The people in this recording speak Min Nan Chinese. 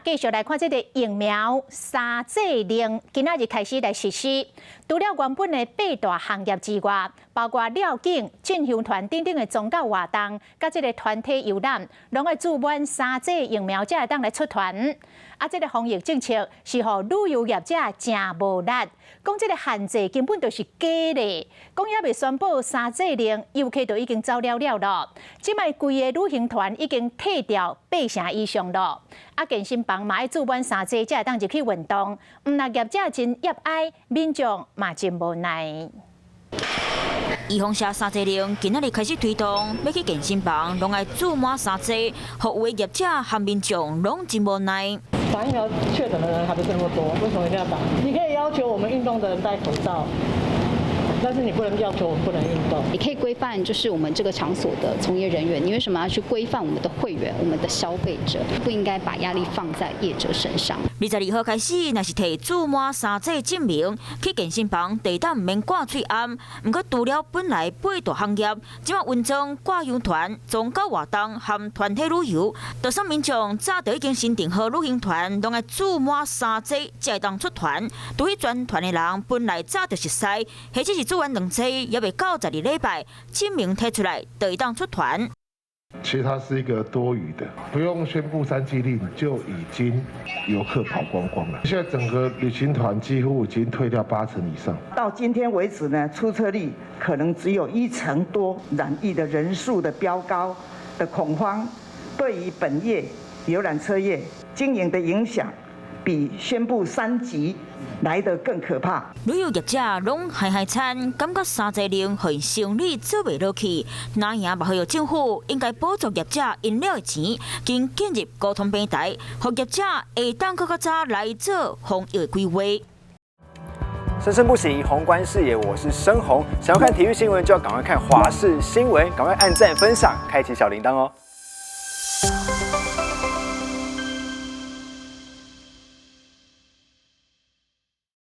繼續來看這个疫苗三劑令，今仔日開始來實施。除了原本的八大行業之外，包括寮境、進香團等等的宗教活動，佮這个團體遊覽，攏愛注滿三劑疫苗才會當來出團。啊，這个防疫政策是予旅遊業者誠無力，講這个限制根本就是假的。講猶未宣布三劑令，遊客就已經走了了囉。這擺規个旅行團已經退掉八成以上囉。啊，健身房嘛愛注滿三劑才會當入去運動。毋但業者真悲哀，民眾嘛真無奈。預防射三劑令今仔日開始推動，欲去健身房攏愛注滿三劑，予有的業者和民眾攏真無奈。打疫苗確診的人還不是那麼多，為什麼一定要打？你可以要求我們運動的人戴口罩，但是你不能要求我們不能運動。你可以規範，就是我們這個場所的從業人員，你為什麼要去規範我們的會員、我們的消費者？不應該把壓力放在業者身上。 22號開始，若是提注滿三劑證明去健身房，地單毋免掛喙罨。毋過除了本來八大行業，這擺溫裝掛香團、宗教活動和團體旅遊，就算民眾早就已經先訂好旅行團，攏愛注滿三劑才會當出團。對於全團的人，本來早就熟似，或者是注完兩劑，猶未到12禮拜，證明提出來就會當出團。其實它是一個多餘的，不用宣布三劑令就已經遊客跑光光了。現在整個旅行團幾乎已經退掉八成以上。到今天為止呢，出車率可能只有一成多，染疫的人數的飆高的恐慌，對於本業遊覽車業經營的影響，比宣布三級來得更可怕。旅遊業者攏害害慘，感覺三劑令予𪜶生理做袂落去，若贏嘛呼籲政府應該補助業者𪜶了的錢，緊建立溝通平台，予業者會當閣較早來做防疫規劃。生生不息，宏觀視野，我是生宏。想要看體育新聞，就要趕快看華視新聞，趕快按讚、分享，開啟小鈴鐺哦。